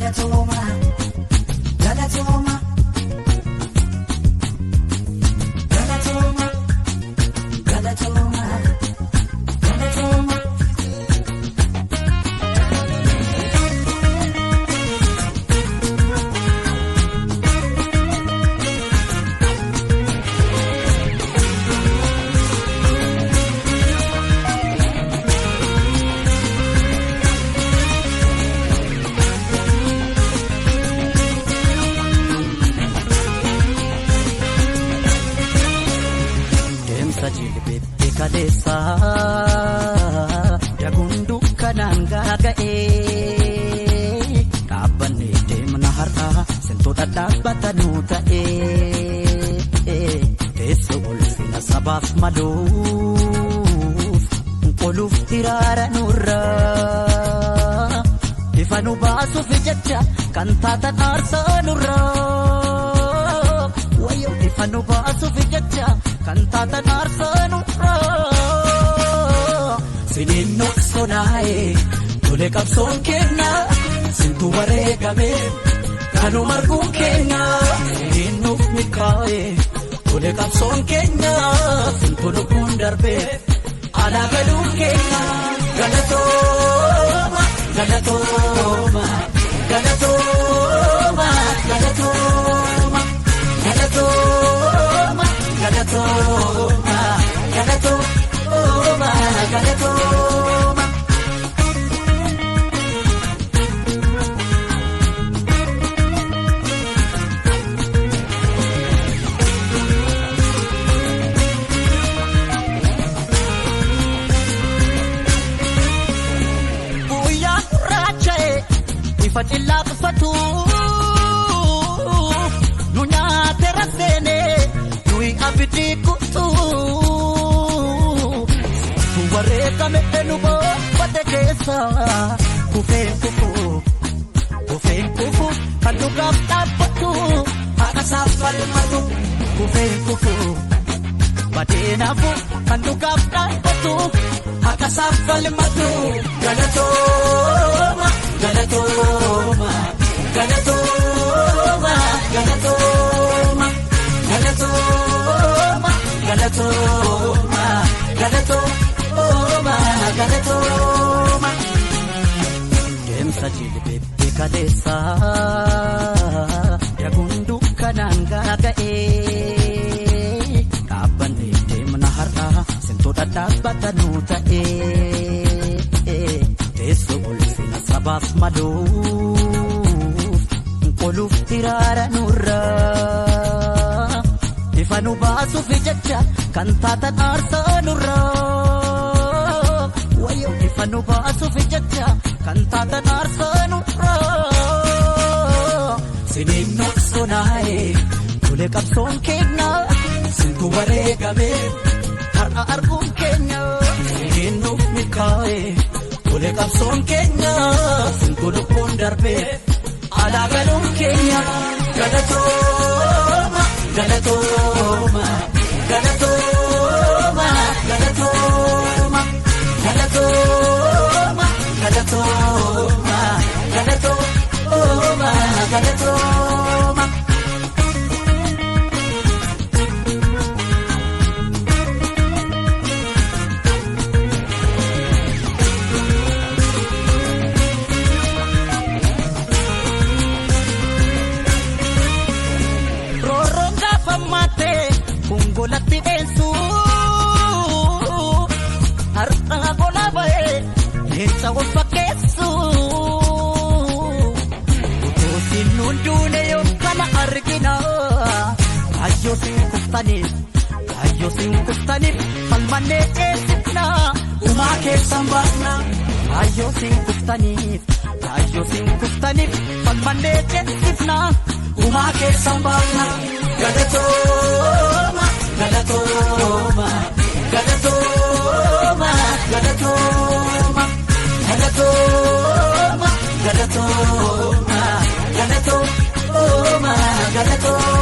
Galatooma, galatooma, galatooma, galatooma, galatooma. Deemsa jilbeetti kaleessaa daguun dukkanaan gaaga'ee dhaabbannee deemna har'aa sentoota dhaabbatanuu ta'ee teessoo ulfina sabaaf maluuf qoluuf hiraara nurraa ifa nu baasuuf jecha kan taatan aarsaa nurraa wayyoo ifa nu baasuuf jecha kan taatan aarsaa nurraa siniin nuqsonaa'e tole qabsoon kenna sintu wareegame kanuma arguun keenya siniin nuuf milkaa'e tole qabsoon keenya sintu lubbuun darbe alaa galuun keenya galatooma galatooma galatooma galatooma galatooma galatooma galatooma galatooma. Guyyaa gurraacha'e ifa cillaa tuffatu nu nyaate raseene nuyi abidii kutu tu wareegame nu bobbate keessa kufeen kufu kufeen kufu kan dhugaaf dhaabbatu haqa isaaf falmatu kufeen kufu. Badeenaafu kan dhugaaf dhaabbatu haqa isaaf falmatu. Galatooma galatooma galatooma galatooma galatooma galatooma galatooma galatooma. Deemsa jilbeetti kaleessaa daguun dukkanaan gaaga'ee dhaabbannee deemna har'aa sentoota dhaabbatanuu ta'ee teessoo ulfina sabaaf maluuf qoluuf hiraara nurraa ifa nu baasuuf jecha kan taatan aarsaa nurraa wayyoo ifa nu baasuuf jecha kan taatan aarsaa nurraa siniin nuqsonaa'e tole qabsoon keenya sintu wareegame har'a arguun keenya siniin nuuf milkaa'e tole qabsoon keenya sintu lubbuun darbe alaa galuun keenya galatooma galatooma galatooma galatooma galatooma galatooma galatooma galatooma. Roorroon gaafa maatee gongolatti dheessu har'a gola ba'ee leenca wal fakkeessu. Utuu siin duune yoo kana argina kaayyoo siin kuftaniif kaayyoo siin kuftaniif falmannee ceesifna uumaa keessan baasna kaayyoo siin kuftaniif kaayyoo siin kuftaniif falmannee ceesifna. Uumaa keessan baasna galatooma galatooma galatooma galatooma galatooma galatooma galatooma galatooma.